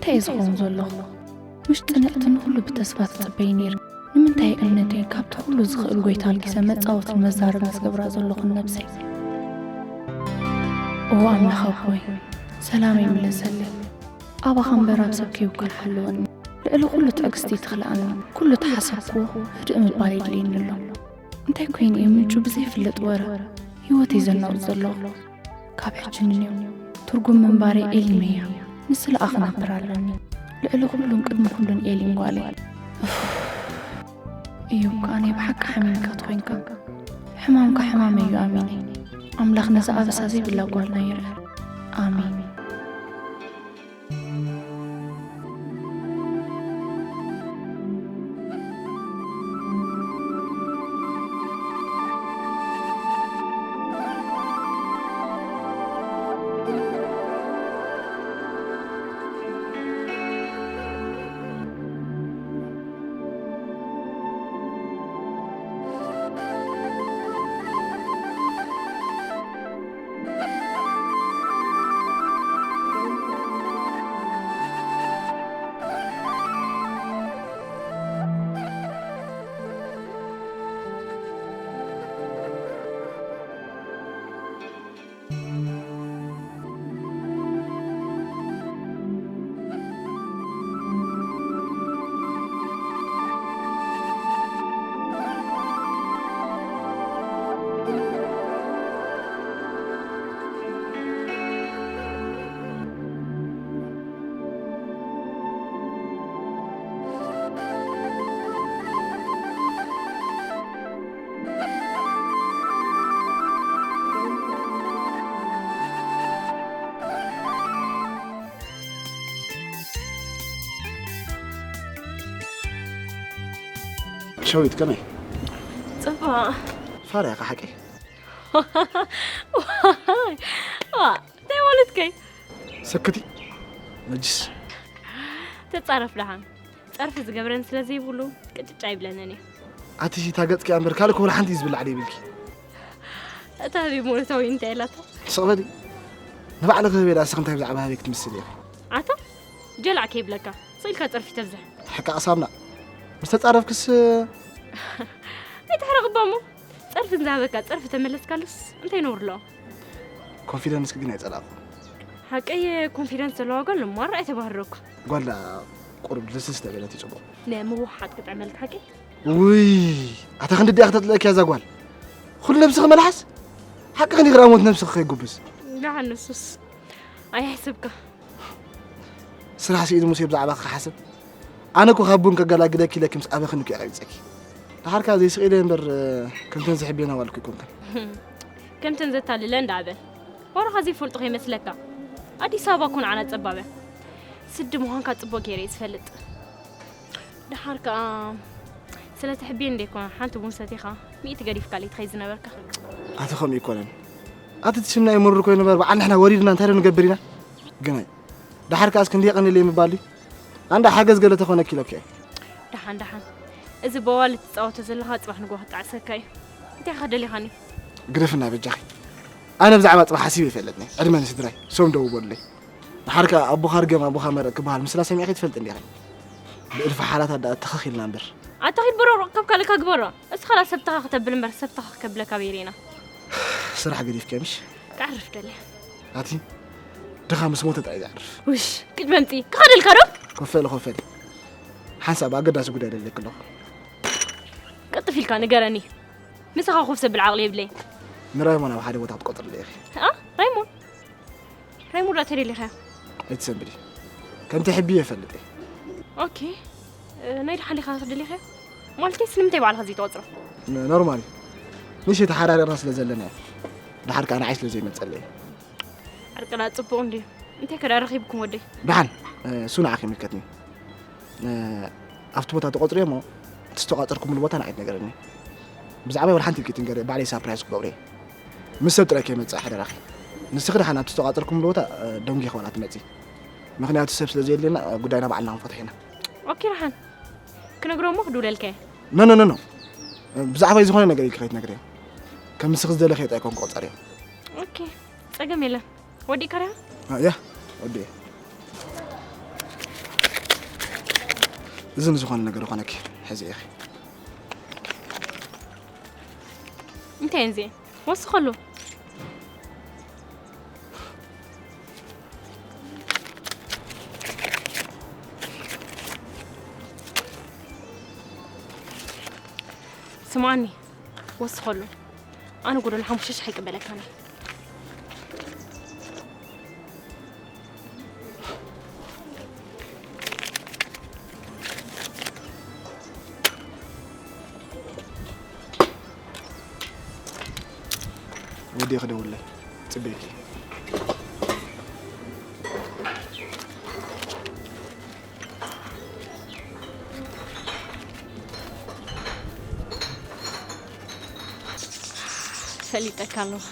እንታይ ዝኸውን ዘለኹ? ምሽ ጽንዕቲ ንኹሉ ብተስፋ ትጽበይ ነይር። ንምንታይ እምነተይ ካብቲ ኩሉ ዝኽእል ጎይታ ኣልጊሰ መጻወትን መዛረብን ዝገብራ ዘለኹን ነብሰይ? እዎ ኣምላኽ ኣቦይ፣ ሰላመይ ምለሰለይ። ኣባኻ እምበር ኣብ ሰብ ከይውከል ሓልወኒ። ልዕሊ ኩሉ ትዕግስቲ ትኽልኣኒ። ኩሉ ተሓሰብክዎ ህድእ ምባል የድልየኒ ኣሎ። እንታይ ኮይኑ እዩ ምንጩ ብዘይፍለጥ ወረ ህይወተይ ዘናውጽ ዘሎ? ካብ ሕጂ ንኔው ትርጉም ምንባረይ ኤሊመያ። ንስለኣ ክነብር ኣለኒ። ልዕሊ ኩሉን ቅድሚ ኩሉን ኤሊን ጓለይ። እፍ። እዩ እኮ ኣነ ብሓቂ ሓሚምካ ተኾይንካ። ሕማምካ ሕማመይ እዩ ኣሚነይ። ኣምላኽ ነዛ ኣበሳ ዘይብላ ጓልና ይርአ። ኣሜን። ሸዊት ከመይ? ጽቡቕ። ፋርያ ኢኻ ሓቂ? ዋ፣ እንታይ ማለትከይ? ሰክቲ መጅስ። ተጻረፍ ደሓን። ጸርፊ ዝገብረን ስለ ዘይብሉ ቅጭጭ ኣይብለንን እዩ። ኣቲ እታ ገጽኪ እምበር ካልእ ከ ወላ ሓንቲ እዩ ዝብላዕ ደይብልኪ። እታ ህበይ ሞነታዊ እንታይ ኢላታ? ስቕ በሊ። ንባዕሊ ክህበይ ደኣ እስኺ እንታይ ብዛዕባ ህበይ ክትምስል ኢኺ? ኣታ ጀላዕ ከይብለካ፣ ስቕ ኢልካ ጸርፊ ተብዝሕ። ሕቃ ሳምና። ምስ ተጻረፍክስ? ኣይትሕረቕባ እሞ። ጸርፊ እንዝሃበካ ጸርፊ ተመለስካሉስ እንታይ ነውሪ ኣለዎ? ኮንፊደንስኪ ግን ኣይጸላእኩ። ሓቀይ ኮንፊደንስ ዘለዋ ጓል እሞ ኣረኣይ ተባህረኩ። ጓል ደኣ ቁሩብ ልስልስ ተበለት እዩ ጽቡቕ። ንምውሓጥ ክጥዕመልካ ሓቂ? ውይ፣ ኣታ ክንዲ ድኣ ክተጽልአኪ እያ እዛ ጓል። ኩሉ ነብስኺ መልሓስ? ሓቂ ክንዲ ክራሞት ነብስኺ ከይጉብዝ። ደሓን ንሱስ ኣይሕሰብካ። ስራሕ ስኢኑ ሙሴ ብዛዕባኺ ክሓስብ። ኣነ እኮ ካብ ቡን ከገላግለኪ ኢለኪ ምስ ኣበኽኒ እኮ እየ ቀቢጸኪ። ደሓርካ ዘይስቕ ኢለ እምበር፣ ከምተን ዝሕብየና ጓል እኮ ኣይኮንክን። ከምተን ዘታልለን ደኣ በል። ዋላኻ ዘይፈልጦ ከይመስለካ። ኣዲስ ኣበባ እኮ ንዓና ጸባብ እያ። ስዲ ምዃንካ ጽቡቕ ገይረ እየ ዝፈልጥ። ደሓር ከኣ ስለ ትሕብየኒ ደይኮነ፣ ሓንቲ ቡን ሰቲኻ ሚእቲ ገዲፍካለይ ትኸይድ ዝነበርካ። ኣቲ ከምኡ ኣይኮነን። ኣቲ እቲ ሽምና ይምርር ኮይኑ እምበር፣ በዓል ንሕና ወሪድና እንታይ ዶ ንገብር ኢና? ግናይ፣ ደሓር ከኣ እስኪ እንድየ ቀኒለይ ምባል ድዩ? ኣንዳ ሓገዝ ገለ ተኾነኪ ኢለኪ እየ። ደሓን፣ ደሓን። እዚ በዋሊ ትጻወቶ ዘለኻ ጽባሕ ንግሆ ክጣዕሰካ እዩ። እንታይ ኢኻ ደሊኻኒ? ግደፍና በጃኺ። ኣነ ብዛዕባ ጽባሕ ሓሲበ ኣይፈልጥን እየ። ዕድመ ንስድራይ። ሶም ደው በሉለይ። ደሓር ከኣ ኣቦኻ ርገም ኣቦኻ መረቕ ክበሃል ምስላ ሰሚዕኺ ትፈልጢ እንዲኺ። ብእልፊ ሓላት ኣዳ ኣተኻኺልና እምበር። ኣታ ኺድ በሮ ካብ ካልእካ ግበሮ። እስኻ ላ ሰብትኻ ክተብል እምበር ሰብትኻ ከብለካ በይረና። ስራሕ ገዲፍኪ ምሽ? ክዓርፍ ደልየ። ኣቲ ድኻ ምስ ሞተ ጥራይ ዝዓርፍ። ውሽ፣ ቅድመ ምጺ ክኸደልካ ዶ? ኮፈሊ፣ ኮፈሊ። ሓንሳብ ኣገዳሲ ጉዳይ ደልየኪ ኣለኹ። ቅልጥፍ ኢልካ ንገረኒ። ምሳኻ ኮፍ ዘብል ዓቕሊ የብለይ። ንራይሞን ኣብ ሓደ ቦታ ክትቆጽርለ ኢኺ። ኣ? ራይሞን? ራይሞን ዶ ተደሊኻዮ? ኣይትሰንብዲ። ከም ትሕብዮ ይፈልጥ እየ። ኦኬ። እ፣ ናይ ደሓን ዲኻ ትደሊኻዮ? ማለተይስ ንምንታይ ባዕልኻ ዘይትቆጽሮ? ን-፣ ኖርማል እዩ። ንእሽተይ ተሓዳሪቕና ስለ ዘለና እዩ። ደሓር ከኣ ንዓይ ስለ ዘይመጸለይ እዩ። ዕርቅና ጽቡቕ እንድዩ። እንታይ ከ ደኣ ረኺብኩም ወደይ? ደሓን፣ እ፣ እሱ ንዓኺ ይምልከትኒ። እ፣ ኣብቲ ቦታ ተቖጽርዮ እሞ፣ እቲ ዝተቋጸርኩምሉ ቦታ ንዓይ ትነግረኒ። ብዛዕባይ ወላ ሓንቲ ኢልኪ ትንገሪ፣ ባዕለይ ሳፕራይዝ ክገብሮ እየ። ምስ ሰብ ጥራይ ከይመጽእ ሓደራኺ። ንስኺ ደሓን ኣብቲ ዝተቋጸርኩምሉ ቦታ፣ እ፣ ደንጒኺ ዋላ ትመጺ። ምኽንያቱ ሰብ ስለ ዘየድልየና፣ እ፣ ጉዳይና ባዕልና ክንፈትሖ ኢና። ኦኬ፣ ደሓን። ክነግሮ እሞ ክድውለልካ እየ። ኖ፣ ኖ፣ ኖ፣ ኖ። እ፣ ብዛዕባይ ዝኾነ ነገር ኢልኪ ከይትነግርዮ። ከም ንስኺ ዝደለኽዮ ጥራይ ኮንኩ ቁጸርዮ። ኦኬ፣ ጸገም የለን። ወዲእካ ዲኻ? እ፣ ያ፣ ወዲኤ። እዚ ንዝኾነ ነገር ይኾነኪ፣ ሕዚ ኢኺ። እንታይ እንዜ? ወስኸሉ። ስምዓኒ፣ ወስኸሉ። ኣነ ጎደሎ ሓሙሽተ ሽሕ ኣይቅበለካን እየ። ወዲኤ ክደውለይ ጽበየኪ። ፈሊጠካ ኣለኹ።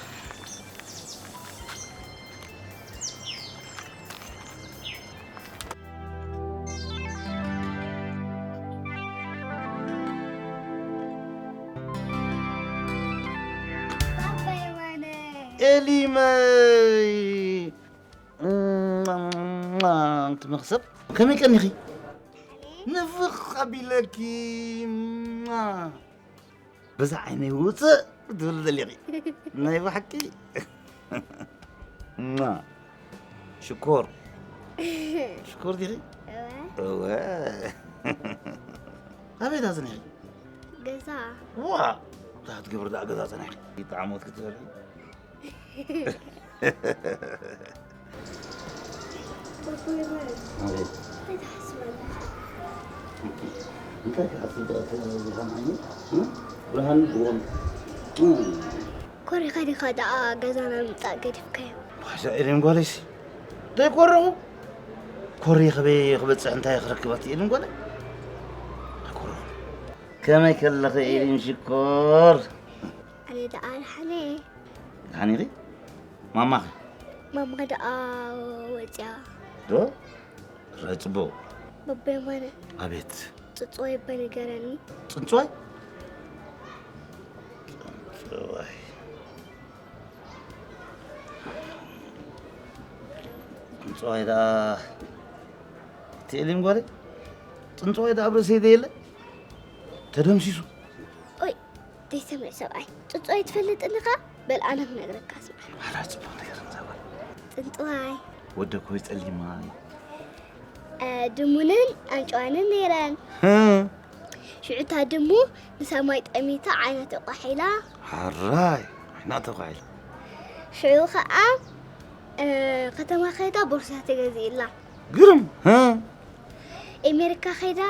ኤሊመይ! ኣንቲ መኽሰብ፣ ከመይ ቀኒኺ? ንፍቕ ኣቢለኪ። በዛ ዓይነይ ውፅእ ክትብል ደሊኺ። ናይ ብሓቂ። ሽኮር። ሽኮር ዲኺ? እወ። እወ። ኣበይ ዳ ጸኒሕኪ? ገዛ። ዋ! እንታይ ክትገብሪ ደኣ ገዛ ጸኒሕኪ? ይጠዓሞት ክትበልዒ? ኣቤት። እንታይ ክሓስብ ደኣ ትብለኒ? እ? ብርሃን ይግቦም። እ። ኮሪኻ ዲኻ ደኣ ገዛና ምምጻእ ገዲፍካዮ? ዋዛ ኤሌን ጓለይሲ። እንታይ ኮረኹ? ኮሪ ከበይ ክበጽሕ እንታይ ክረክባት ኤሌን ጓለይ? ኣይኮረኹ። ከመይ ከለኺ ኤሌን ሽኮር? ኣነ ደኣ ደሓነ እየ። ደሓን ኢኺ? ማማኸ? ማማ ደኣ ወጽያ። ዶ? ራይ ጽቡቕ። በበይ ማነ? ኣቤት። ጽጽዋይ እባ ንገረኒ። ጽንጽዋይ? ጽንጽዋይ። ጽንጽዋይ ደኣ እቲ ኤሊም ጓለይ? ጽንጽዋይ ደኣ ኣብ ርእሰይ ደየለ? ተደምሲሱ። ኦይ፣ ዘይሰምዕ ሰብኣይ። ጽንጽዋይ ትፈልጥ እንኻ? በል ኣነ ክነግረካ ስምዓኒ። ኣላ ጽቡቕ ነገር እንዛባ። ጽንጽዋይ። ወደ ኮይ ጸሊማይ። እ፣ ድሙንን ኣንጭዋንን ነይረን። ህም። ሽዑ እታ ድሙ ንሰማይ ጠሚታ ዓይና ተቋሒላ። ሓራይ፣ ዓይና ተቋሒላ። ሽዑ ኸኣ፣ እ፣ ከተማ ኸይዳ ቦርሳ ተገዚእላ። ግርም፣ ህም። ኤሜሪካ ኸይዳ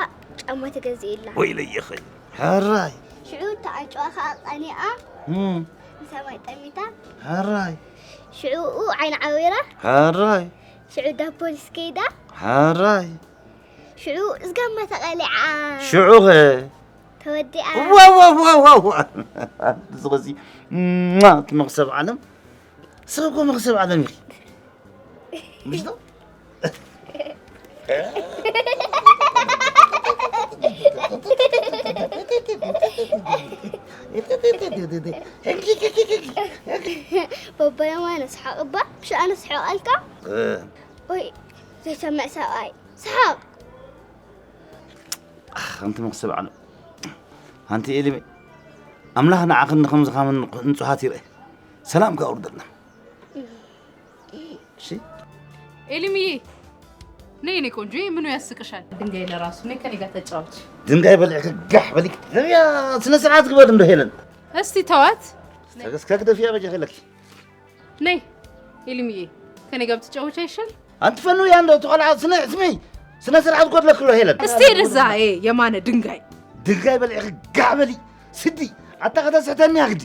ጫማ ተገዚእላ። ወይለየ ኸይ። ሓራይ። ሽዑ እታ ኣንጭዋ ኸኣ ቀኒኣ። ህም። ንሰማይ ጠሚታ። ሓራይ። ሽዑኡ ዓይና ዓዊራ። ሓራይ። ሽዑ ዳ ፖሊስ ከይዳ። ሓራይ። ሽዑ እዝጋማ ተቐሊዓ። ሽዑኸ? ተወዲኣ። ዋው፣ ዋው፣ ዋው፣ ዋው፣ ዋው። እዚ ኸዚ፣ ሟ፣ እቲ መኽሰብ ዓለም። ሰብ እኮ መኽሰብ ዓለም ኢኺ። ምሽ ዶ? በቦ የማነ ስሓቕ እባ፣ ምሽ ኣነ ስሓቕ ኣልካ? እ። ወይ፣ ዘይሰምዕ ሰብኣይ። ስሓቕ። ኣኽ፣ ኣንቲ መኽሰብ ዓለም። ኣንቲ ኤሊመይ፣ ኣምላኽ ንዓኽን ንኸምዚ ኻምን ንጹሃት ይርአ። ሰላም ከኣ ኣውርደልና። እሺ? ኤሊምዬ፣ ነይ የኔ ቆንጆ፣ ይህ ምኑ ያስቅሻል? ድንጋይ ለራሱ ነይ ከኔ ጋር ተጫወች። ድንጋይ በልዕኪ ጋሕ በሊ። ነቢያ፣ ስነ ስርዓት ግበር እንዶ ሄለን። እስቲ ተዋት። ተገስከክ ደፊያ በጃ ሄለኪ። ነይ ኤሊምዬ፣ ከኔ ጋር ብትጫወች አይሻል? ኣንቲ ፈኑ ያ እንዶ ተቆልዓ ስነ ስሚ። ስነ ስርዓት ጎድለክ ኣሎ ሄለን። እስቲ ደዛ፣ ኤ፣ የማነ ድንጋይ። ድንጋይ በልዕኺ ጋዕ በሊ። ስዲ፣ ኣታ ከተስሕተኒ ኣግዲ።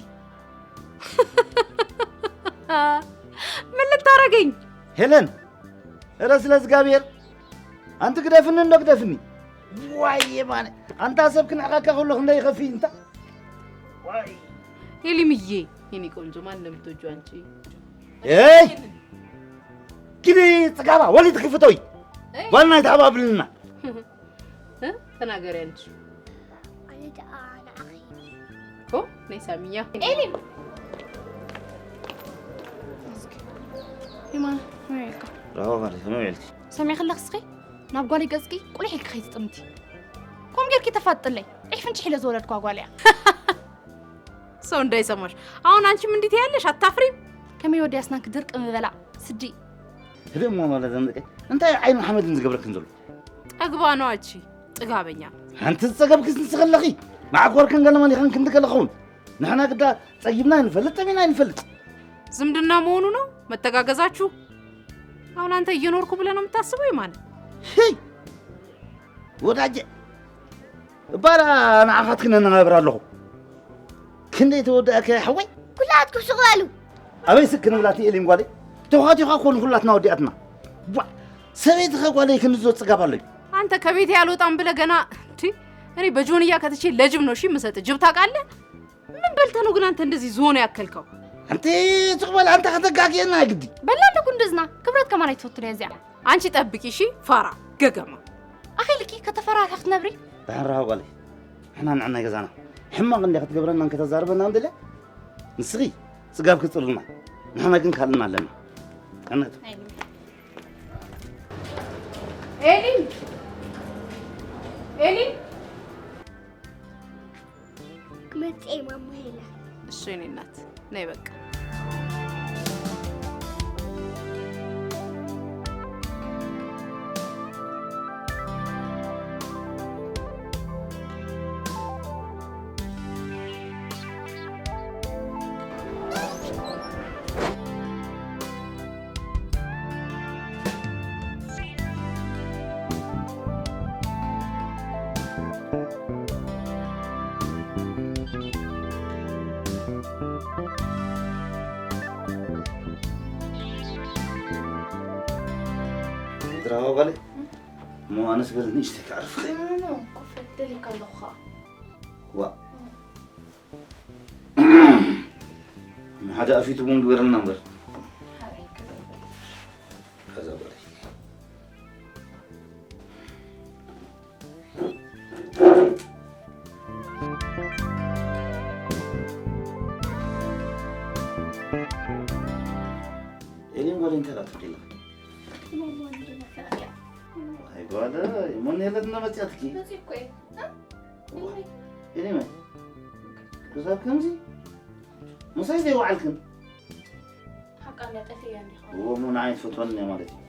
ምን ልታረገኝ? ሄለን፣ እረ ስለ እግዚኣብሔር፣ ኣንቲ ግደፍኒ እንዶ ግደፍኒ። ዋይ የማነ፣ ኣንታ ሰብ ክንዕቐካ ከሎ ክንደይ ይኸፍይ እንታ። ዋይ። ኤሊምዬ፣ የኔ ቆንጆ፣ ማን ነው የምትወጂው አንቺ? ኤይ! ግዲ ጽጋባ፣ ወሊድ ክፍቶይ። ኤይ! ዋና ይተሓባብልና። እ? ተናገሪ አንቺ። ኣነ ደኣ ንዓኺ። ኦ፣ ነይ ሳሚያ። ኤሊም! እስኪ። ይማ፣ ከመይ ኢልካ? ራሆ ማለት ከመይ ኢልኪ? ሰሚዕኪ ኣለኺ እስኺ? ናብ ጓለይ ገጽኪ ቁሊሕ ኢልኪ ከይትጥምቲ። ተፋጥለይ። ዒፍ ፍንጭሕ ኢለ ዝወለድኳ ጓል እያ። ሰው እንዳይሰማሽ። አሁን አንቺም እንዲህ ትያለሽ፣ አታፍሪም? ከመይ ወዲያስና ክድርቅ ምበላ ስዲ። ህደሞ ማለት ዘንድቀ እንታይ ዓይኑ ሓመድን ዝገብረክን ዘሎ? ጠግባ ነው ኣቺ ጥጋበኛ። ሓንቲ ዝጸገብኪ ንስኺ ኣለኺ። መዓኮርክን ገለመን ኢኸን ክንዲ ገለ ኸውን። ንሕና ግዳ ጸጊብና ኣይንፈልጥ፣ ጠሚና ኣይንፈልጥ። ዝምድና መሆኑ ነው መተጋገዛችሁ? አሁን አንተ እየኖርኩ ብለህ ነው የምታስበው የማነ? ሄይ! ወዳጄ፣ እባ ንዓኻትክን እነጋብር ኣለኹ። ክንደይ ተወዳእካ ሓወይ? ኩላትኩም ስቕ በሉ። ኣበይ ስክ ንብላት ኤሊን ጓለይ? ተዃቲኻ እኮ ንኹላትና ወዲኣትና። ቧ! ሰበይትኸ ጓለይ ክንዞ ጽጋብ ኣለዩ። አንተ ከቤቴ አልወጣም ብለህ ገና እንዲ እኔ በጆንያ ከትቼ ለጅብ ነው እሺ የምሰጥ። ጅብ ታውቃለህ? ምን በልተህ ነው ግን አንተ እንደዚህ ዝሆነ ያከልከው? ኣንቲ ስቕ በል፣ ኣንታ ከተጋግየና ግዲ። በላ ኣለኩ እንደዝና ክብረት ከማን ኣይትፈቱ እያ እዚኣ። አንቺ ጠብቂ እሺ ፋራ ገገማ። ኣኺ ኢልኪ ከተፈራርሒ ክትነብሪ? ደሓን ረሃ ጓለይ። ንሕና ንዕናይ ገዛና። ሕማቕ እንዲያ ክትገብረና እንከተዛርበና እንደለ። ንስኺ ጽጋብ ክጽሉና። ንሕና ግን ካልእና ኣለና። ቀነቱ። ኤሊ! ኤሊ! ክመጽእ እየ ማማ ሄለን። እሱ የኔ እናት ነይ በቃ። ድራዋ ጓለይ፣ እሞ ኣነስ ገለ ንእሽተይ ከዕርፍ። ኖ፣ ኖ፣ ኖ፣ ኮፍ በል፣ ደሊካ ኣለኹ ኸዓ። ዋ። ሓደ ኣፊቱ እውን ግበረልና እምበር። ከዛ በላይ። ኤሊን ጓለይ እንታይ ደኣ ትብሊ ኣለኺ? ማማ እንዲ መፈረያ። ኣይ ጓለይ፣ መን የለትና መጽያትኪ? መጽእ እኮ እየ። እ? ዋ። ኤሊ መን? ክሳብ ከምዚ ምሳይ ዘይወዓልክን? ሓቃ እንድያ ጠፊእያ እንዲኻ። እዎ፣ እሞ ንዓይ ትፈትወኒ እንድያ ማለት እዩ።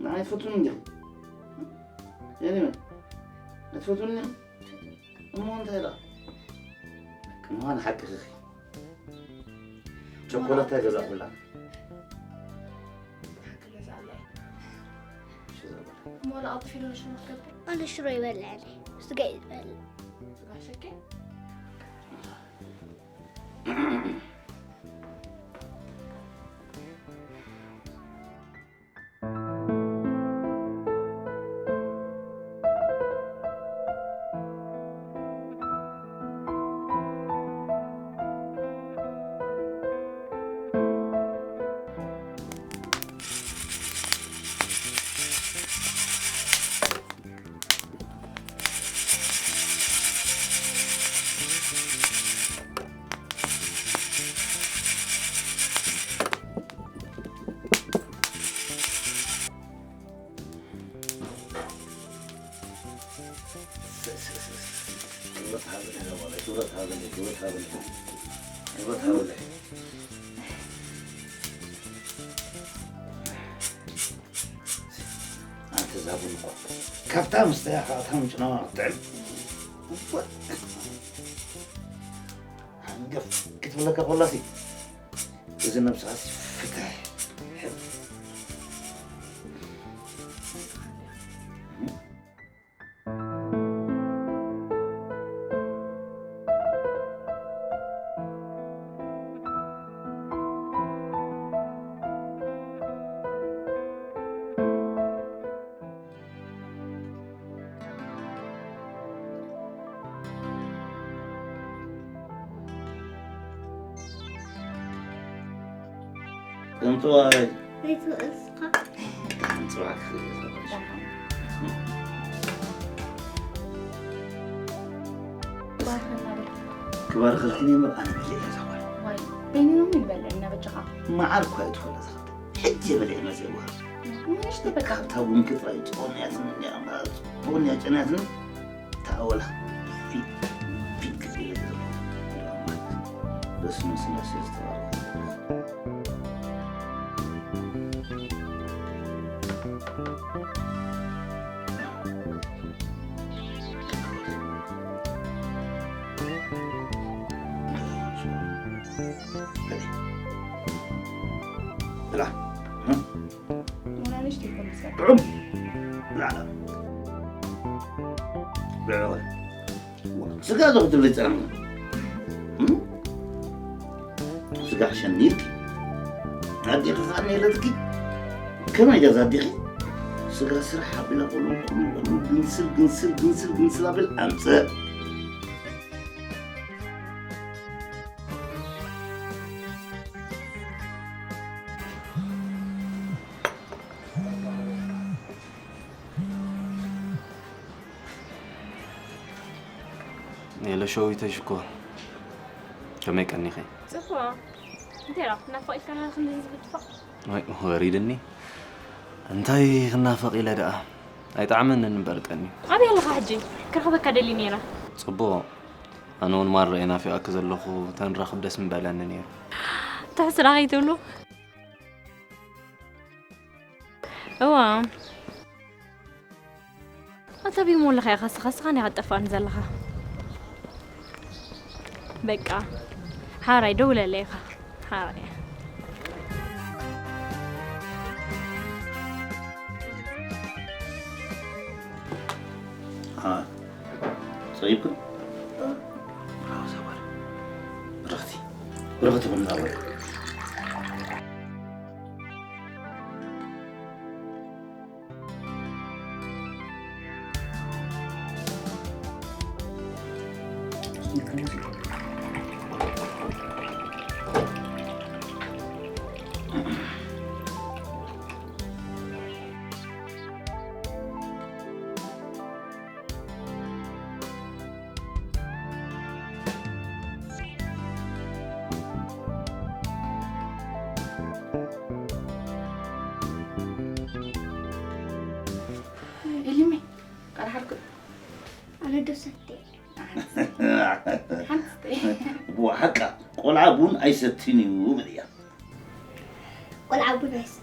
ንዓይ ትፈትውኒ እንዲኺ? የኔ መን? ኣይትፈትውኒ? እሞ እንታይ ደኣ? እሞ ንሓቅኺ። ቸኮላት ኣይገዛእኩላ። ሓቂ ገዛእላ እየ። እሺ፣ ዘበለ። እሞ ንኣጥፊ ዶ ሽሮ ክትገብር? ኣነ ሽሮ ይበልዕ እየ። ስጋ እዩ ዝበልዕ። ስጋ ሸኪ? ክብረት ሃበለይ፣ ክብረት ሃበለይ፣ ክብረት ሃበለይ፣ ክብረት ሃበለይ። ኣንተ እዛ ቡን እኮ ካብታ መስተያ ከዓ እታ ምጭናዋ ክትጥዕም። እወ። ሃንገፍ ክትብለካ ኮላሲ፣ እዚ ነብስኻሲ ፍትሕ። ጽንጽዋይ። ቤት እስኻ። ጽባሕ ክባርኸልና በል። ክባርኸልክን እየ እምበር ኣነ በሊዐ እያ እዛ ጓል። ዋይ፣ በይንኖም ይበልዕ እና በጃኻ። መዓር እኳ እዩ ትኾነ እዛ ኸብቲ። ሕጂ እየ በሊዐ መፅእ እየ ጓል። ምንሽ ተበቃ። ካብታ ቡንኪ ጥራይ ጨውንያትኒ እንዲያ እምበር፣ ጨውንያ ጨንያትኒ። እታ ኣወላ ፊት ፊት ክፍለ ዘለኹ በስመ ስላሴ ዝተባረከ። ብላ። ጥዑም። ብላ። ብላ። ስጋ ዶ ክትብሊ ጸናም? ስጋ ሕሸኒ ኢልኪ። ኣዴኺ ኸኣ ነይረትኪ። ከመይ ገዛ ኣዴኺ? ስጋ ስራሕ ኣቢላ ቆሎ ቆሎ ቆሎ ግንስል ግንስል ግንስል ግንስል ኣብል ኣምጽእ። የለ ሸዊተይ ሽኮር፣ ከመይ ቀኒኺ? ጽቡቕ። እንታይ ደኣ፣ ናፋቕ ኢልካ ናህሪ ክንድዚ ዝብል ጥፋእ? ወይ፣ ወሪድኒ። እንታይ ክናፈቕ ኢለ ደኣ? ኣይጠዓመንን እምበር ቀንዩ። ኣበይ ኣለኻ ሕጂ? ክረኽበካ ደሊ ነይረ። ጽቡቕ። ኣነ እውን ማራ እየ ናፊቐኪ ዘለኹ፣ ተንራኽብ ደስ ምበለኒ ነይሩ። ትሕስራ ከይትብሉ። እዋ። ኣታ ቢሞ ኣለኻ ኢኻ፣ ስኻ፣ ስኻ ኔኻ ትጠፍኣኒ ዘለኻ። በቃ፣ ሓራይ ደውለለይ ኢኻ። ሓራይ። አ፣ ጸይብኩም? አ፣ ሰባሪ። ብረኽቲ። ብረኽቲ ቡና ወይ። ኤሊሚ፣ ቃል ሓርኩ። ኣነ ዶ ሰትየ? ሓንቲ ስተ። ሓንቲ ስተ። ብሓቃ፣ ቆልዓ ቡን ኣይሰትን እዩ በልያ። ቆልዓ ቡን ኣይሰትን።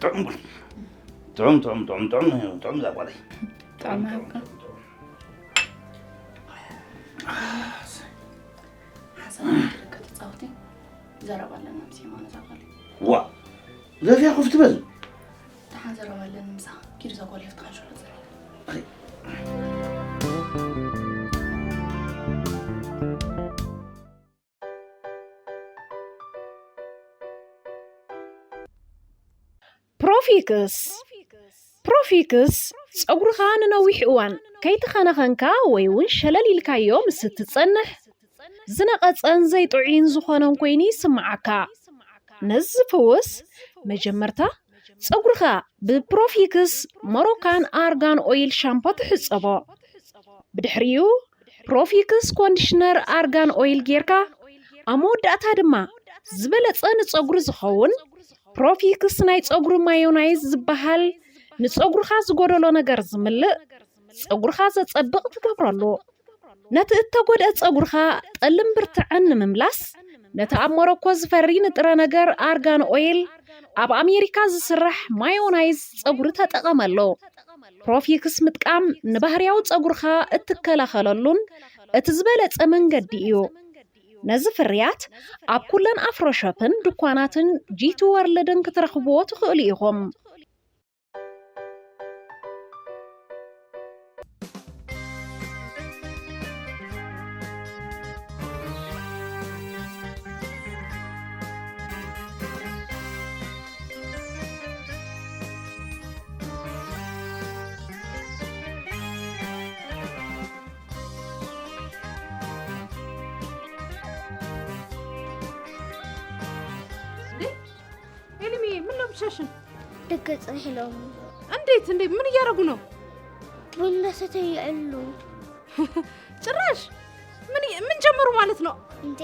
ጥዑም ቡን። ጥዑም፣ ጥዑም፣ ጥዑም፣ ጥዑም፣ ጥዑም እዛ ጓለይ። ጥዑም ጥዑም፣ ሓብካ። ጥዑም፣ ጥዑም። ሓሳብ ክርክር ተጻወቲ ዘረባ ኣለና ምስ ሄማኖት እዛ ጓለይ። ዋ፣ ዘፊያ ኮፍ ትበል። ደሓን ዘረባ ኣለኒ ምሳኻ። ኪዱ እዛ ጓለይ ፍትኻ ሽሎ ዘረባ። ኣይ። ፕሮፊክስ። ፕሮፊክስ ጸጉርኻ ንነዊሕ እዋን ከይተኸናኸንካ ወይ እውን ሸለል ኢልካዮ ምስ እትጸንሕ ዝነቐጸን ዘይጥዑይን ዝኾነን ኮይኑ ይስምዓካ። ነዚ ዝፍውስ መጀመርታ ጸጉርኻ ብፕሮፊክስ ሞሮካን ኣርጋን ኦይል ሻምፖ ትሕጸቦ። ብድሕሪኡ ፕሮፊክስ ኮንዲሽነር ኣርጋን ኦይል ጌርካ፣ ኣብ መወዳእታ ድማ ዝበለጸ ንጸጉሪ ዝኸውን ፕሮፊክስ ናይ ጸጉሪ ማዮናይዝ ዝበሃል ንጸጉርኻ ዝጎደሎ ነገር ዝምልእ፣ ጸጉርኻ ዘጸብቕ ትገብረሉ። ነቲ እተጎድአ ጸጉርኻ ጠልን ብርትዐን ንምምላስ፣ ነቲ ኣብ ሞሮኮ ዝፈሪ ንጥረ ነገር ኣርጋን ኦይል፣ ኣብ ኣሜሪካ ዝስራሕ ማዮናይዝ ጸጉሪ ተጠቐመሉ። ፕሮፊክስ ምጥቃም ንባህርያዊ ጸጉርኻ እትከላኸለሉን እቲ ዝበለጸ መንገዲ እዩ። ነዚ ፍርያት ኣብ ኩለን ኣፍሮ ሾፕን ድኳናትን ጂቲ ወርልድን ክትረኽብዎ ትኽእሉ ኢኹም። እንዴ? ኤልሚ፣ ምን ነው ብቻሽን? ደገ ጽንሕ ኢሎም። እንዴት? እንዴት? ምን እያደረጉ ነው? ቡና ሰተይ ያሉ። ጭራሽ? ምን እየ-፣ ምን ጀመሩ ማለት ነው? እንዴ?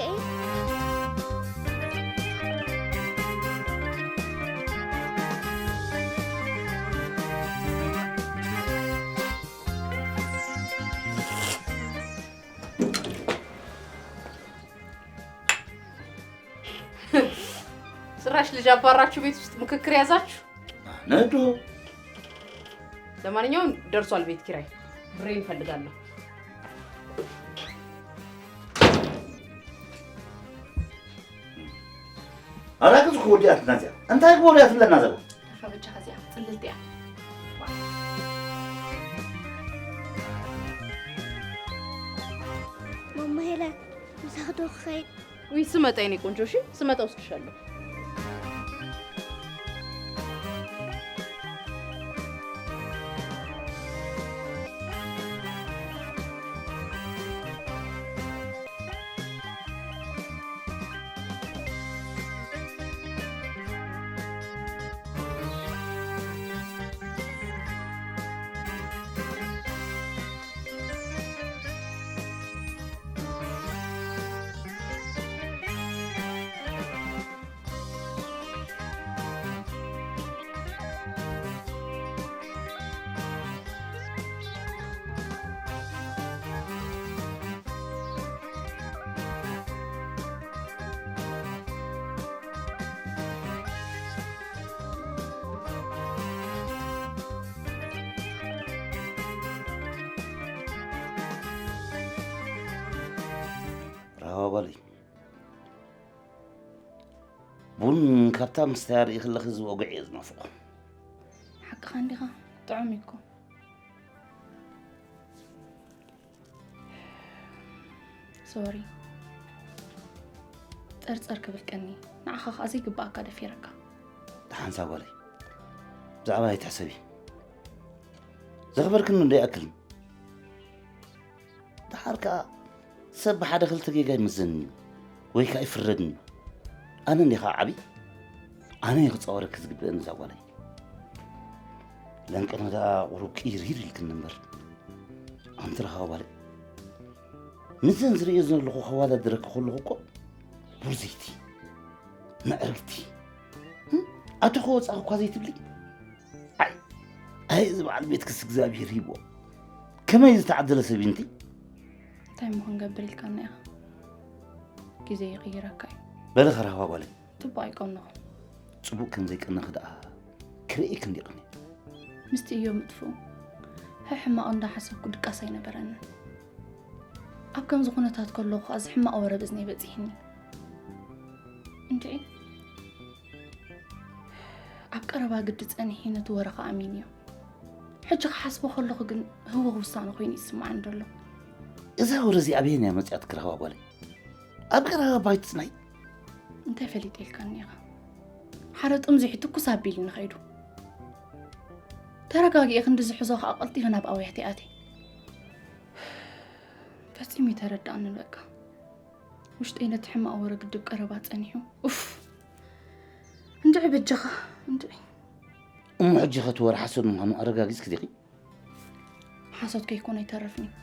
ልጅ አባራችሁ ቤት ውስጥ ምክክር ያዛችሁ። ነዶ ለማንኛውም ደርሷል ቤት ኪራይ። ብሬን እፈልጋለሁ። ኣራግዝ ክወዲኣትና እዚኣ እንታይ ክወዲኣ ትብለና ዘላ ተፈበጃ ከዚኣ ጽልልቲ እያ። ማማ ሄለን፣ ምሳኽ ዶ ክኸይድ? ውይ ስመጣ የኔ ቆንጆ፣ እሺ ስመጣ ወስድሻለሁ። ራዋ ጓለይ ቡን ካብታ ምስታይ ርኢ ከለኺ ዝወግዕ እየ ዝናፍቆ። ሓቅኻ እንዲኻ፣ ጥዑም እዩ እኮ። ሶሪ፣ ጸርጸር ክብል ቀኒ፣ ንዓኻ ኸኣ ዘይግብኣካ ደፊረካ። ደሓንሳ ጓለይ፣ ብዛዕባ ኣይትሕሰቢ። ዘኽበርክኒ እንዶ ይኣክል። ደሓር ከኣ ሰብ ብሓደ ክልተ ጌጋ ይምዘን እዩ ወይ ከኣ ይፍረድን እዩ። ኣነ እንዲኻ ዓቢ ኣነ እየ ክጻወረኪ ዝግብእኒ እዛ ጓለይ። ለንቅነ ደኣ ቁሩብ ቅይርይር ኢልክኒ እምበር። ኣንቲ ረሃዋ ጓለይ፣ ምስዘን ዝርእዮ ዘለኹ ከዋዳድረኪ ከለኹ እኮ ቡርዘይቲ፣ ምዕርግቲ፣ እም? ኣቶ ከወጻኺ እኳ ዘይትብሊ። ኣይ፣ ኣይ፣ እዚ በዓል ቤትክስ እግዚኣብሄር ሂብዎ። ከመይ ዝተዓደለ ሰብ እዩ እንቲ? እንታይ እሞ ክንገብር ኢልካና ኢኻ? ግዜ ይቕይረካ እዩ። በሊ ኸረህዋ ጓለይ። ትቦ ኣይቀንኹ። ጽቡቕ ከም ዘይቀነኺ ደኣ ክርእየኪ እንዲ ቀንየ። ምስቲ እዮ ምጥፍኡ፣ ሕሕማቕ እንዳሓሰብኩ ድቃስ ኣይነበረንን። ኣብ ከምዚ ኩነታት ከለኹ ከኣ እዚ ሕማቕ ወረ ብእዝነይ በጺሕኒ። እንድዒ፣ ኣብ ቀረባ ግዲ ጸኒሒ ነቲ ወረ ከኣ ኣሚንዮ። ሕጂ ክሓስቦ ከለኹ ግን ህውኽ ውሳነ ኮይኑ ይስምዓኒ ዘሎ። እዛ ወረ እዚ ኣበየን እያ መጺኣትኪ ረህዋ ጓለይ? ኣብ ቀረባ ባይትጽናይ። እንታይ ፈሊጠ ኢልካኒ ኢኻ? ሓደ ጥምዚሑ ትኩስ ኣቢልኒ ከይዱ። ተረጋጊኤ ክንዲ ዝሕዞ ከኣ ቀልጢፈ ናብ ኣውያተይ ኣትየ። ፈጺሙ ኣይተረድኣንን በቃ። ውሽጠይ ነቲ ሕማቕ ወረ ግድብ ቀረባ ጸኒሑ። ኡፍ! እንድዒ በጃኻ፣ እንድዒ። እሞ ሕጂ ኸ እቲ ወረ ሓሶት ምዃኑ ኣረጋጊጽኪ ዲኺ? ሓሶት ከይኮነ ኣይተርፍን እዩ።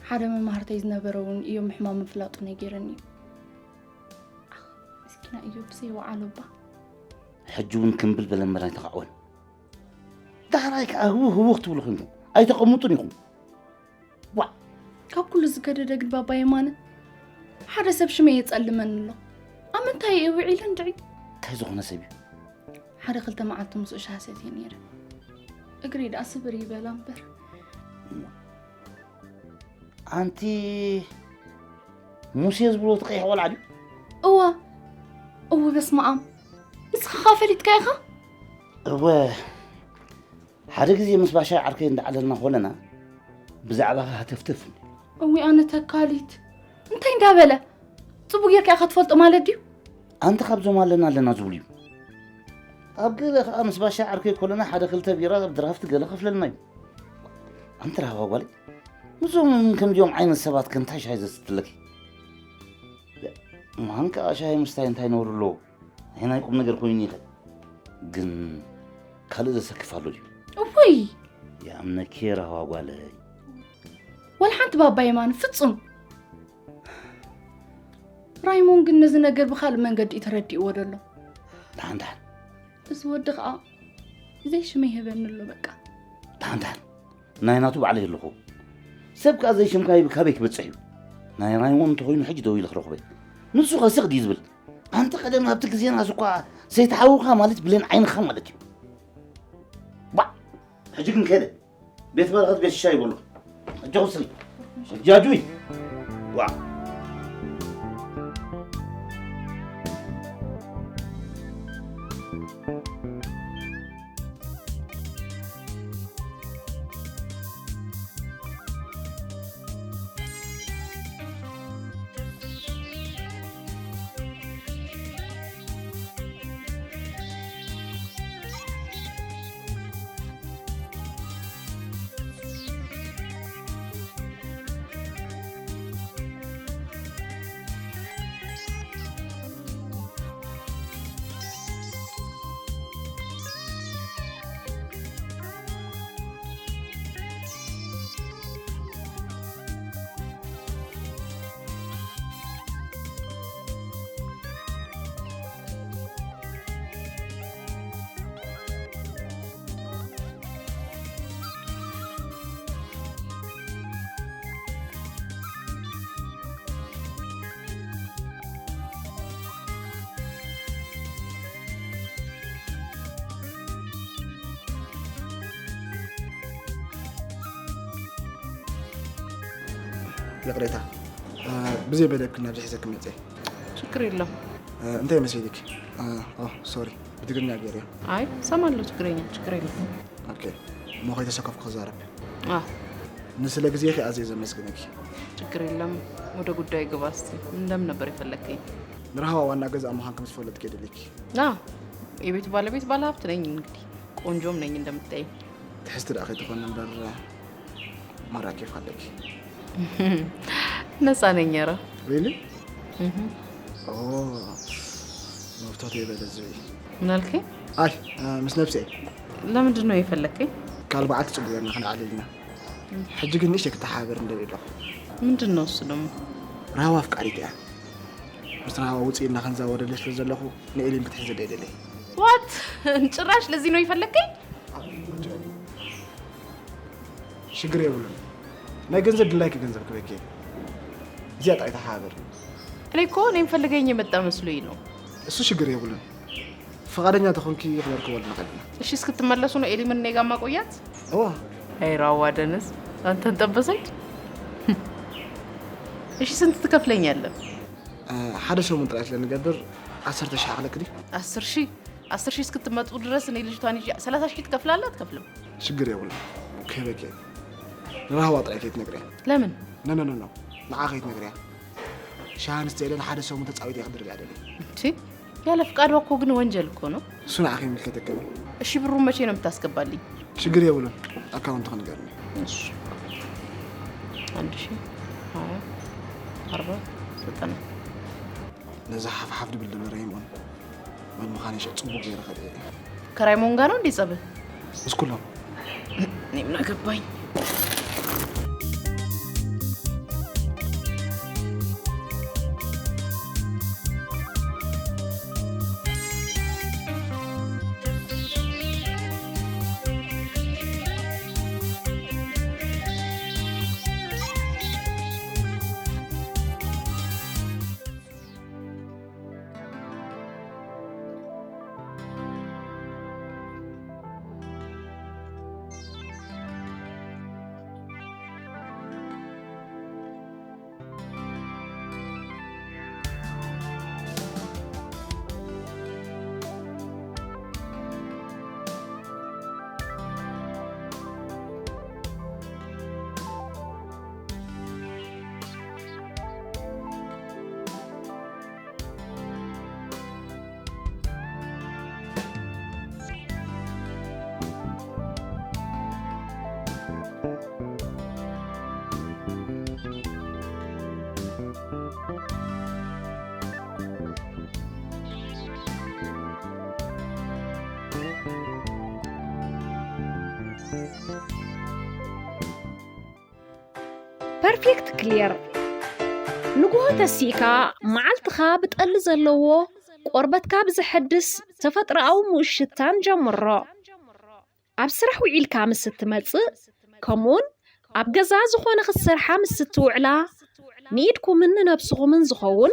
ሓደ መማህርተይ ዝነበረ እውን እዮም ሕማም ምፍላጡ ነጊረኒ እዩ። ኣኽ፣ ምስኪና እዮም ብዘይወዓሎ እባ። ሕጂ እውን ክምብል በለ እምበር ኣይተኻዕወን። ዳሕራይ ከኣ ህውኽ ህውኽ ትብሉ ኮይንኩም ኣይተቐምጡን ኢኹም። ዋዕ! ካብ ኩሉ ዝገደደ ግን ባባ የማነ፣ ሓደ ሰብ ሽመይ የጸልመኒ ኣሎ። ኣብ ምንታይ እየ ውዒለ እንድዒ? እንታይ ዝኾነ ሰብ እዩ? ሓደ ክልተ መዓልቲ ምስኡ ሻሂ ሰትየ ነይረ። እግረይ ደኣ ስብር ይበላ እምበር። ኣንቲ ሙሴ ዝብሎ እቲ ቀይሕ ቆልዓ ድዩ? እወ፣ እወ፣ በስመ ኣብ። ንስኻ ኸ ፈሊጥካ ኢኻ? እወ፣ ሓደ ግዜ ምስ ባሻይ ዓርከይ እንዳዓለልና ኮለና ብዛዕባኻ ሃተፍተፍ። እዊ ኣነ ተካሊት እንታይ እንዳበለ? ጽቡቅ ጌርካ ኢኻ ትፈልጦ ማለት ድዩ? ኣንቲ ካብዞም ኣለና ኣለና ዝብሉ እዩ። ኣብ ገለ ከኣ ምስ ባሻይ ዓርከይ ኮለና ሓደ ክልተ ቢራ ኣብ ድራፍት ገለ ከፍለልና እዩ። ኣንቲ ረሃባ ጓለይ፣ ምስዞም ከምዚኦም ዓይነት ሰባት ከ እንታይ ሻሂ ዘስትለኪ? ማን ከኣ ሻሂ ምስታይ እንታይ ነውሪ ኣለዎ? ይሄ ናይ ቁም ነገር ኮይኑ ይኽእል፣ ግን ካልእ ዘሰክፍ ኣሎ ድዩ? እውይ! ይኣምነኪ ረሃዋ ጓለይ። ወላ ሓንቲ ባባ የማን ፍጹም። ራይሞን ግን ነዚ ነገር ብኻልእ መንገዲ እዩ ተረዲእዎ ዘሎ። ደሓን ደሓን። እዚ ወዲ ኸኣ ዘይሽመ ይህበኒ ኣሎ በቃ። ደሓን ደሓን። ናይ ናቱ ባዕለይ ኣለኹ። ሰብ ከኣ ዘይሽምካ ይብል ካበይ ክበጽሕ እዩ? ናይ ራይሞን እንተኾይኑ ሕጂ ደው ኢለ ክረኽበ። ንሱ ኸ ስቕ ድዩ ዝብል? ኣንቲ ኸ ለም ኣብቲ ግዜና እኳ ዘይተሓውካ ማለት ብሌን ዓይንኻ ማለት እዩ። ባ ሕጂ ግን ከደ ቤት በረኸት ቤት ሽሻ ይበሉ። እጆ ስሪ እጃጁይ ዋ ይቕሬታ፣ ብዘይ በደልክን ኣብዚ ሒዘክን መፅየ። ችግር የለም። እንታይ መሲልክ? ሶሪ፣ ብትግርኛ ገይረ። ኣይ ሰማለሁ ትግርኛ፣ ችግር የለም። ኦኬ፣ እሞ ከይተሰከፍኩ ክዛረብ። ንስለ ግዜኺ ኣዝየ ዘመስግነኪ። ችግር የለም። ወደ ጉዳይ ግባ እስቲ። እንደምን ነበር የፈለግከኝ? ንራህዋ ዋና ገዛ ምዃን ከም ዝፈለጥክ የደልየኪ። የቤቱ ባለቤት ባለሀብት ነኝ እንግዲህ፣ ቆንጆም ነኝ እንደምታይ። ትሕዝቲ ደኣ ከይትኾን እምበር ማራ ኬፍ ኣለኪ። ነፃ ነኝ። ኧረ ሪሊ? መብታቱ የበለ ዝብኢ። ምን አልከኝ? ኣይ፣ ምስ ነብሰይ። ለምንድን ነው የፈለግከኝ? ካል በዓል ትጽጉ ጌርና ክንዓልል ኢና። ሕጂ ግን ንእሽተይ ክተሓባበር እንደልየ ኣለኹ። ምንድን ነው እሱ ደግሞ? ራህዋ ኣፍቃሪት እያ። ምስ ራህዋ ውፅእ ኢልና ክንዛወረለይ ስለ ዘለኹ ንኤሊን ክትሕዘለይ ደለይ። ዋት? ጭራሽ ለዚህ ነው የፈለግከኝ? ሽግር የብሉን። ናይ ገንዘብ ድላይኪ ገንዘብ ክበኪ እየ። እዚኣ ጥራይ ተሓባበሪ። እኔ እኮ እኔም ፈልገኝ የመጣ መስሎኝ ነው። እሱ ሽግር የብሉን። ፈቃደኛ ተኾንኪ ክነርክበሉ ንኽእል ኢና። እሺ እስክትመለሱ ነው ኤሊምን እኔ ጋር ማቆያት? እዋ። አይ ራዋ ደነዝ፣ አንተን ጠበሰች። እሺ ስንት ትከፍለኛለህ? ሓደ ሰሙን ጥራይ ስለንገብር ዓሰርተ ሺሕ ክለክዲ። አስር ሺህ? አስር ሺህ እስክትመጡ ድረስ እኔ ልጅቷን ይዤ ሰላሳ ሺህ ትከፍላለህ አትከፍልም? ሽግር የብሉን። ከበቂ ንራህዋ ጥራይ ከይትነግርያ። ለምን? ኖ ኖ ኖ ኖ። ንዓ ከይትነግርያ። ሻሃ ንስተ ኢለን ሓደ ሰሙን ተጻዊት እየ ክድርብያ ደለ። እንቺ ያለ ፍቃድ እኮ ግን ወንጀል እኮ ነው። እሱ ንዓ ከይምልከተከኒ። እሺ ብሩን መቼ ነው የምታስገባልኝ? ሽግር የብሉን። አካውንት ክንገርኒ። እሺ። አንድ ሺህ፣ ሃያ፣ አርባ፣ ዘጠና። ነዛ ሓፍሓፍ ድብል ድበረ ይምኦን መን ምዃን ይሸ ጽቡቅ ገይረ ከደ። ከራይ ሞንጋ ነው እንዴ ጸብህ? እስኩሎም። እኔ ምን አገባኝ? ፐርፌክት ክሊር። ንግሆ ተሲእካ መዓልትኻ ብጠሊ ዘለዎ ቆርበትካ ብዘሐድስ ተፈጥሮኣዊ ምኡት ሽታን ጀምሮ። ኣብ ስራሕ ውዒልካ ምስ እትመጽእ፣ ከምኡውን ኣብ ገዛ ዝኾነ ክትሰርሓ ምስ እትውዕላ፣ ንኢድኩምን ንነብስኹምን ዝኸውን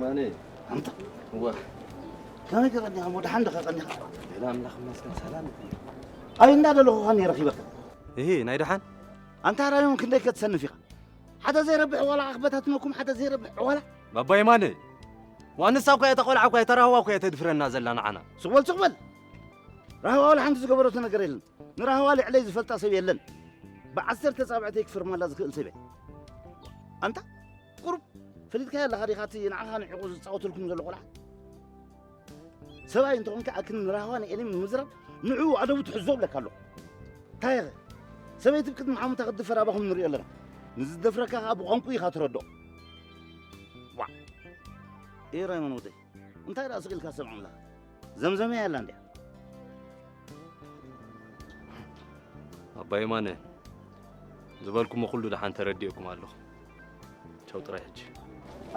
ማነ። ኣንታ እዋ ከመይ ከቐኒኻ እሞ ደሓን ዶ ከቐኒኻ? ሌላ ኣምላኽ ይመስገን ሰላም። ኣይ እንዳደለኹኻ እየ ረኺበካ። እሂ ናይ ደሓን ኣንታ ራዮም ክንደይ ከትሰንፍ ኢኻ? ሓደ ዘይረብሕ ዋላ ኣኽበታትነኩም ሓደ ዘይረብሕ ዋላ ባባይ ማነ። ዋንሳ እኳ እያ ተቆልዓ እኳ እያ ተራህዋ እኳ እያ ተድፍረና ዘላ ንዓና። ስቕ በል ስቕ በል። ራህዋ ዋላ ሓንቲ ዝገበረቶ ነገር የለን። ንራህዋ ልዕለይ ዝፈልጣ ሰብ የለን። ብዓሰርተ ጻብዕተይ ክፍርማላ ዝኽእል ሰብ እየ። ኣንታ ቁሩብ ፈሊጥካያ ኣለኻ ዲኻ እቲ ንዓኻ ንዕቑ ዝጻወተልኩም ዘሎ ቆልዓ? ሰብኣይ እንተኾንካ ኣክን ንራህዋ ንኤሊም ንምዝራብ ንዕኡ ኣደቡ ትሕዞ ብለካ ኣለኹ። እንታይ ኢኸ? ሰበይቲ ብቅድሚ ሓሙታ ክትድፈር ኣባኹም ንሪኦ ኣለና። ንዝደፍረካ ኸኣ ብቋንቁ ኢኻ ትረድኦ። ዋ! ኤራይ መን ወደይ? እንታይ ደኣ ስቕ ኢልካ ሰብ ኣምላኽ? ዘምዘመያ ኣላ እንድያ። ኣባ የማነ ዝበልኩሞ ኩሉ ደሓን ተረዲእኩም ኣለኹ። ቻው ጥራይ ሕጂ።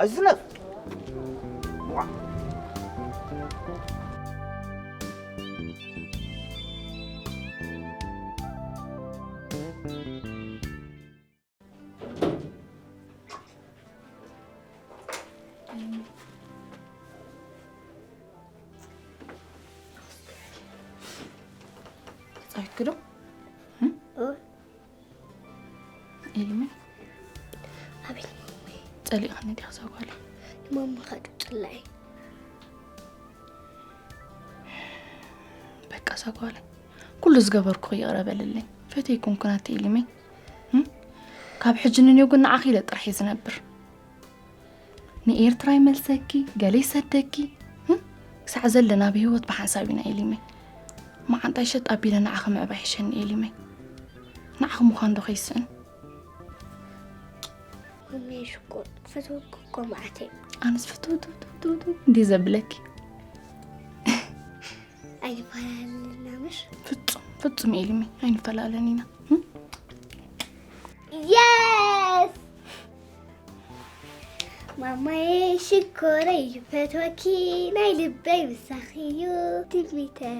ኣይዝነፍ። ጻይክዶ ኤልሚ ኣቤት ጸሊእኽኒ ዲኻ ዛጓለ ንማማ ካዱ ጽላኢ በቃ ዛጓለ ኩሉ ዝገበርኩ ይቕረ በልለይ። ፈተይኩም ኩናት ኢልሚ ካብ ሕጂ ንንዮ ግን ንዓኺ ኢለ ጥራሕ እየ ዝነብር። ንኤርትራ ይመልሰኪ ገለ ይሰደኪ። ክሳዕ ዘለና ብህይወት ብሓንሳብ ኢና ኤሊመይ። መዓንጣይ ሸጥ ኣቢለ ንዓኺ ምዕባይ ይሕሸኒ ኤሊመይ። ንዓኺ ምዃን ዶ ከይስእን? እመይ ሽኮር ክፈትወኪ እኮ መዓተይ። ኣነስ ፍትውትውትውትው እንዴ ዘብለኪ። ኣይንፈላለና ምሽ? ፍጹም ፍጹም ኤሊመይ ኣይንፈላለን ኢና። የስ ማማዬ ሽኮረይ ፈትወኪ ናይ ልበይ ምሳኺ እዩ ትምኒተይ።